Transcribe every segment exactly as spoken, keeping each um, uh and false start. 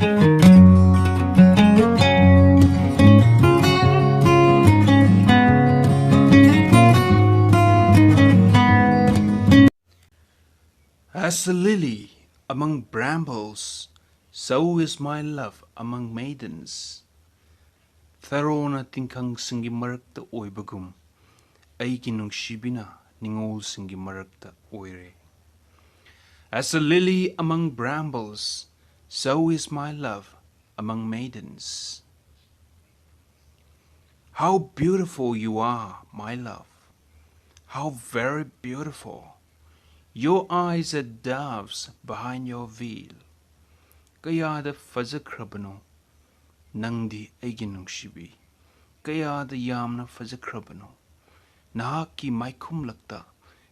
As a lily among brambles, so is my love among maidens. ꯊꯔꯣꯅ ꯇꯤꯡꯈꯪꯁꯤꯡꯒꯤ ꯃꯔꯛꯇ ꯑꯣꯏꯕꯒꯨꯝ, ꯑꯩꯒꯤ ꯅꯨꯡꯁꯤꯕꯤꯅ ꯅꯤꯉꯣꯜꯁꯤꯡꯒꯤ ꯃꯔꯛꯇ ꯑꯣꯏꯔꯦ. As a lily among brambles, so is my love among maidens. How beautiful you are, my love. How very beautiful. Your eyes are doves behind your veil. ꯀꯌꯥꯗ ꯐꯖꯈ꯭ꯔꯕꯅꯣ ꯅꯪꯗꯤ, ꯑꯩꯒꯤ ꯅꯨꯡꯁꯤꯕꯤ. ꯀꯌꯥꯗ ꯌꯥꯝꯅ ꯐꯖꯈ꯭ꯔꯕꯅꯣ. ꯅꯍꯥꯛꯀꯤ ꯃꯥꯏꯈꯨꯝꯂꯛꯇ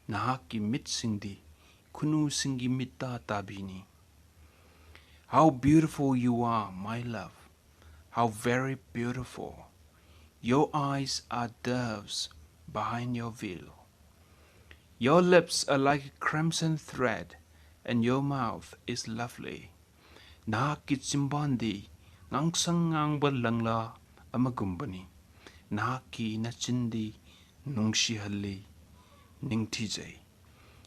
ꯅꯍꯥꯛꯀꯤ ꯃꯤꯠꯁꯤꯡꯗꯤ ꯈꯨꯅꯨꯁꯤꯡꯒꯤ ꯃꯤꯠꯇ ꯇꯥꯕꯤꯅꯤ. How beautiful you are, my love. How very beautiful. Your eyes are doves behind your veil. Your lips are like a crimson thread, and your mouth is lovely. ꯅꯍꯥꯛꯀꯤ ꯆꯤꯝꯕꯥꯟꯗꯤ ꯉꯥꯡꯁꯪ ꯉꯥꯡꯕ ꯂꯪꯂꯥ ꯑꯃꯒꯨꯝꯕꯅꯤ. ꯅꯍꯥꯛꯀꯤ ꯅꯆꯤꯟꯗꯤ ꯅꯨꯡꯁꯤꯍꯜꯂꯤ, ꯅꯤꯡꯊꯤꯖꯩ.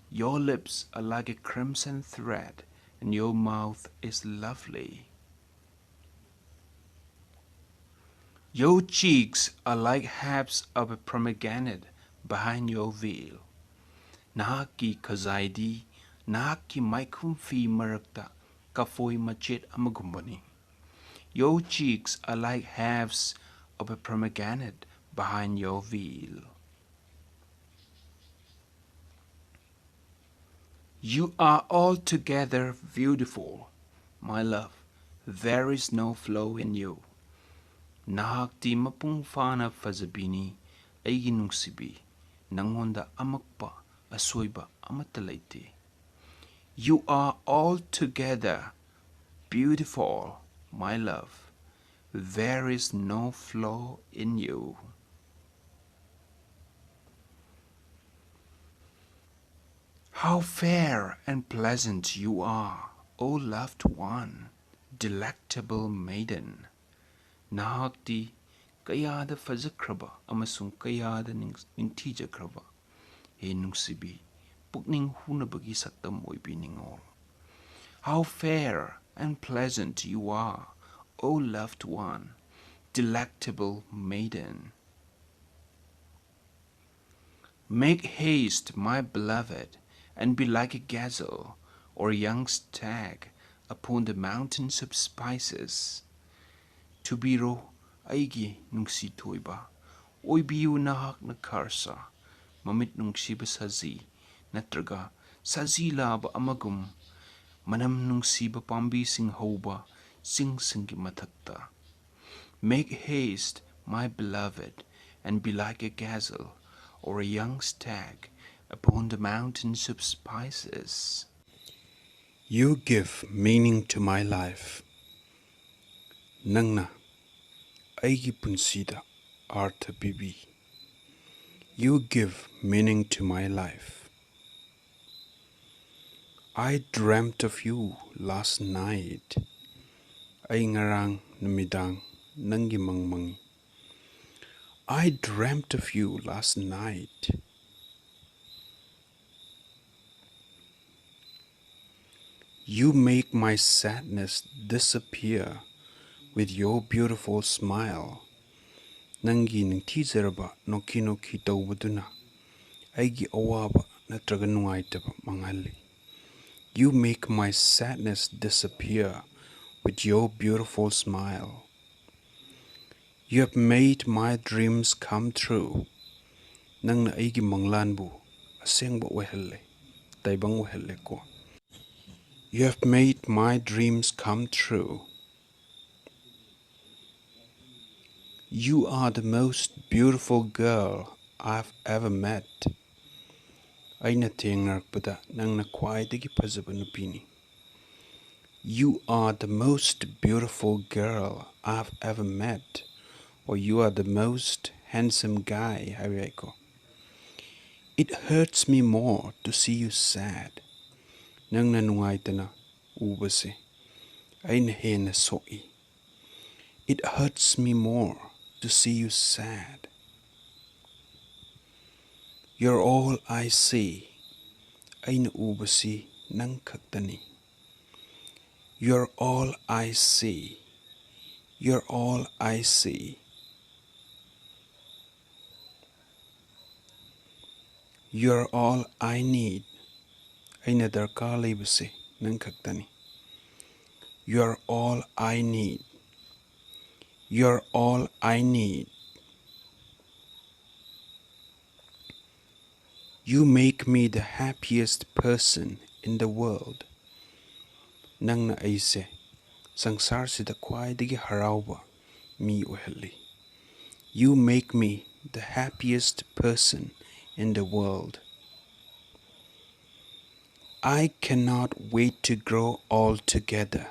Your lips are like a crimson thread, and your mouth is lovely. Your cheeks are like halves of a pomegranate behind your veil. ꯅꯍꯥꯛꯀꯤ ꯈꯖꯥꯏꯗꯤ ꯅꯍꯥꯛꯀꯤ ꯃꯥꯏꯈꯨꯝ ꯐꯤ ꯃꯔꯛꯇ ꯀꯐꯣꯏ ꯃꯆꯦꯠ ꯑꯃꯒꯨꯝꯕꯅꯤ. Your cheeks are like halves of a pomegranate behind your veil. You are altogether beautiful, my love. There is no flaw in you. ꯅꯍꯥꯛꯇꯤ ꯃꯄꯨꯡ ꯐꯥꯅ ꯐꯖꯕꯤꯅꯤ, ꯑꯩꯒꯤ ꯅꯨꯡꯁꯤꯕꯤ. ꯅꯉꯣꯟꯗ ꯑꯃꯛꯄ ꯑꯁꯣꯏꯕ ꯑꯃꯠꯇ ꯂꯩꯇꯦ. You are altogether beautiful, my love. There is no flaw in you. How fair and pleasant you are, O loved one. delectable maiden. ꯅꯍꯥꯛꯇꯤ ꯀꯌꯥꯗ ꯐꯖꯈ꯭ꯔꯕ ꯑꯃꯁꯨꯡ ꯀꯌꯥꯗ ꯅꯤꯡ-, ꯅꯤꯡꯊꯤꯖꯈ꯭ꯔꯕ꯫ ꯍꯦ ꯅꯨꯡꯁꯤꯕꯤ, ꯄꯨꯛꯅꯤꯡ ꯍꯨꯅꯕꯒꯤ ꯁꯛꯇꯝ ꯑꯣꯏꯕꯤ ꯅꯤꯡꯉꯣꯜ꯫ How fair and pleasant you are, O loved one, delectable maiden. Make haste, my beloved, and be like a gazelle or a young stag upon the mountains of spices. ꯊꯨꯕꯤꯔꯣ, ꯑꯩꯒꯤ ꯅꯨꯡꯁꯤ ꯊꯣꯏꯕ, ꯑꯣꯏꯕꯤꯌꯨ ꯅꯍꯥꯛꯅ ꯈꯔꯁꯥ, ꯃꯃꯤꯠ ꯅꯨꯡꯁꯤꯕ ꯁꯖꯤ, ꯅꯠꯇ꯭ꯔꯒ ꯁꯖꯤ ꯂꯥꯕ ꯑꯃꯒꯨꯝ, ꯃꯅꯝ ꯅꯨꯡꯁꯤꯕ ꯄꯥꯝꯕꯤꯁꯤꯡ ꯍꯧꯕ ꯆꯤꯡꯁꯤꯡꯒꯤ ꯃꯊꯛꯇ꯫ Make haste, my beloved, and be like a gazelle or a young stag upon the mountains of spices. You give meaning to my life. ꯅꯪꯅ ꯑꯩꯒꯤ ꯄꯨꯟꯁꯤꯗ ꯑꯔꯊ ꯄꯤꯕꯤ꯫ You give meaning to my life. I dreamt of you last night. ꯑꯩ ꯉꯔꯥꯡ ꯅꯨꯃꯤꯗꯥꯡ ꯅꯪꯒꯤ ꯃꯪ ꯃꯪꯉꯤ꯫ I dreamt of you last night. You make my sadness disappear with your beautiful smile. ꯅꯪꯒꯤ ꯅꯤꯡꯊꯤꯖꯔꯕ ꯅꯣꯛꯈꯤ ꯅꯣꯛꯈꯤ ꯇꯧꯕꯗꯨꯅ ꯑꯩꯒꯤ ꯑꯋꯥꯕ ꯅꯠꯇ꯭ꯔꯒ ꯅꯨꯡꯉꯥꯏꯇꯕ ꯃꯥꯡꯍꯜꯂꯤ꯫ You make my sadness disappear with your beautiful smile. You have made my dreams come true. ꯅꯪꯅ ꯑꯩꯒꯤ ꯃꯪꯂꯥꯟꯕꯨ ꯑꯁꯦꯡꯕ ꯑꯣꯏꯍꯜꯂꯦ, ꯇꯥꯏꯕꯪ ꯑꯣꯏꯍꯜꯂꯦꯀꯣ꯫ You have made my dreams come true. You are the most beautiful girl I've ever met. ꯑꯩꯅ ꯊꯦꯡꯅꯔꯛꯄꯗ ꯅꯪꯅ ꯈ꯭ꯋꯥꯏꯗꯒꯤ ꯐꯖꯕ ꯅꯨꯄꯤꯅꯤ꯫ You are the most beautiful girl I've ever met, or you are the most handsome guy ꯍꯥꯏꯕ ꯌꯥꯏꯀꯣ꯫ It hurts me more to see you sad. ꯅꯪꯅ ꯅꯨꯡꯉꯥꯏꯇꯅ ꯎꯕꯁꯦ ꯑꯩꯅ ꯍꯦꯟꯅ ꯁꯣꯛꯏ. It hurts me more to see you sad. You're all I see. ꯑꯩꯅ ꯎꯕꯁꯤ ꯅꯪ ꯈꯛꯇꯅꯤ. You're all I see. You're all I see. You're all I need. ꯑꯩꯅ ꯗꯔꯀꯥꯔ ꯂꯩꯕꯁꯦ ꯅꯪ ꯈꯛꯇꯅꯤ. You're all I need. You're all I need. You make me the happiest person in the world. ꯅꯪꯅ ꯑꯩꯁꯦ ꯁꯪꯁꯥꯔꯁꯤꯗ ꯈ꯭ꯋꯥꯏꯗꯒꯤ ꯍꯔꯥꯎꯕ ꯃꯤ ꯑꯣꯏꯍꯜꯂꯤ. You make me the happiest person in the world. I cannot wait to grow old together.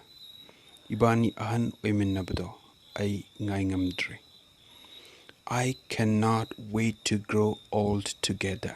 ꯏꯕꯥꯅꯤ ꯑꯍꯟ ꯑꯣꯏꯃꯤꯟꯅꯕꯗꯣ ꯑꯩ ꯉꯥꯏꯉꯝꯗ꯭ꯔꯦ. I cannot wait to grow old together.